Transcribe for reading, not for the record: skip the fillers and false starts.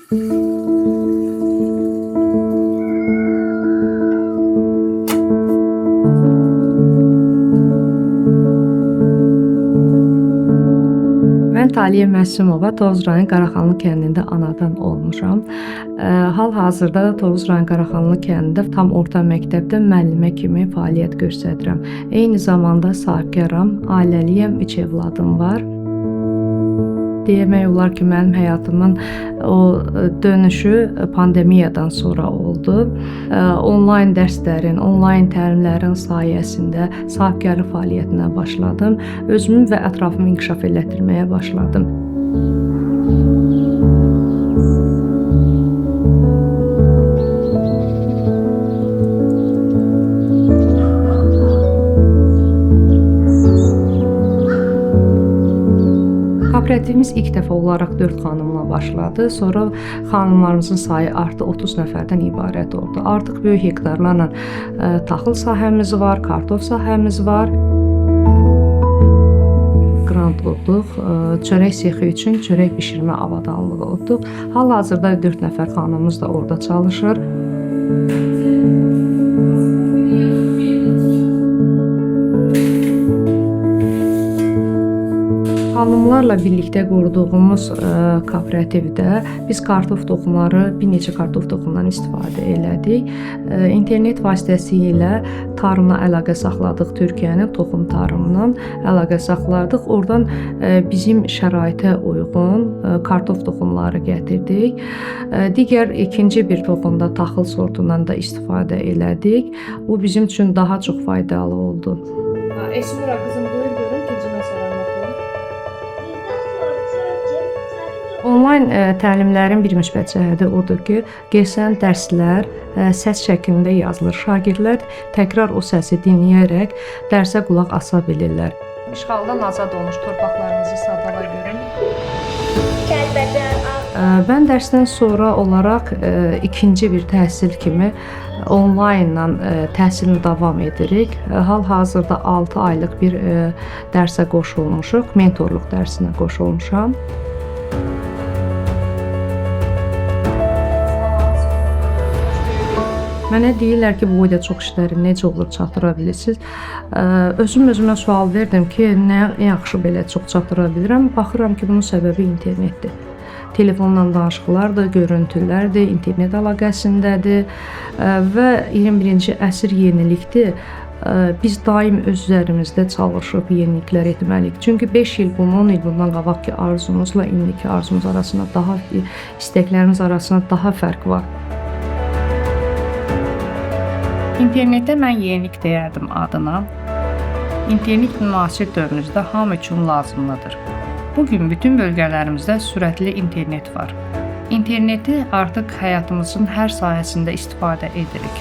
Mən Taliyə Məsumova, Tovuz rayonu Qaraxanlı kəndində anadan olmuşam. Hal-hazırda Tovuz rayonu Qaraxanlı kəndində tam orta məktəbdə müəllimə kimi fəaliyyət göstərirəm. Eyni zamanda sahibkaram, ailəliyəm, 3 evladım var. Demək olar ki, mənim həyatımın o dönüşü pandemiyadan sonra oldu. Onlayn dərslərin, onlayn təlimlərin sayəsində sahibkarlıq fəaliyyətinə başladım. Özümü və ətrafımı inkişaf elətdirməyə başladım. Kooperativimiz ilk dəfə olaraq 4 xanımla başladı. Sonra xanımlarımızın sayı artdı, 30 nəfərdən ibarət oldu. Artıq böyük hektarlarla taxıl sahəmiz var, kartof sahəmiz var. Qrant olduq, çörək sexi üçün çörək bişirmə avadanlığı olduq. Hal-hazırda 4 nəfər xanımımız da orada çalışır. Xanımlarla birlikdə qurduğumuz kooperativdə biz kartof toxumları, bir neçə kartof toxumundan istifadə elədik. İnternet vasitəsilə tarımla əlaqə saxladıq, Türkiyənin toxum tarımından əlaqə saxladıq. Oradan bizim şəraitə uyğun kartof toxumları gətirdik. Digər ikinci bir toxumda taxıl sortundan da istifadə elədik. Bu bizim üçün daha çox faydalı oldu. Esmira qızım, buyur görüm ikinci məsələni oxu. Onlayn təlimlərin bir müsbət cəhəti odur ki, gəlsən dərslər səs şəklində yazılır. Şagirdlər təkrar o səsi dinləyərək dərsə qulaq asa bilirlər. İşğaldan azad olmuş torpaqlarımızı sadala görün. Mən dərsdən sonra olaraq ikinci bir təhsil kimi onlaynla təhsilini davam edirik. Hal-hazırda 6 aylıq bir dərsə qoşulmuşuq, mentorluq dərsinə qoşulmuşam. Mənə deyirlər ki, bu boyda çox işləri necə olur çatdıra bilirsiniz? Özüm özümə sual verdim ki, nə yaxşı belə çox çatdıra bilirəm. Baxıram ki, bunun səbəbi internetdir. Telefonla danışıqlardır, görüntülərdir, internet əlaqəsindədir və 21-ci əsr yenilikdir. Biz daim öz üzərimizdə çalışıb yeniliklər etməliyik. Çünki 5 il bundan, 10 il bundan qabaqki arzumuzla indiki arzumuz arasında daha, istəklərimiz arasında daha fərq var. İnternetdə mən yenilik deyərdim adına. İnternet müasir dövrümüzdə hamı üçün lazımlıdır. Bugün bütün bölgələrimizdə sürətli internet var. İnterneti artıq həyatımızın hər sahəsində istifadə edirik.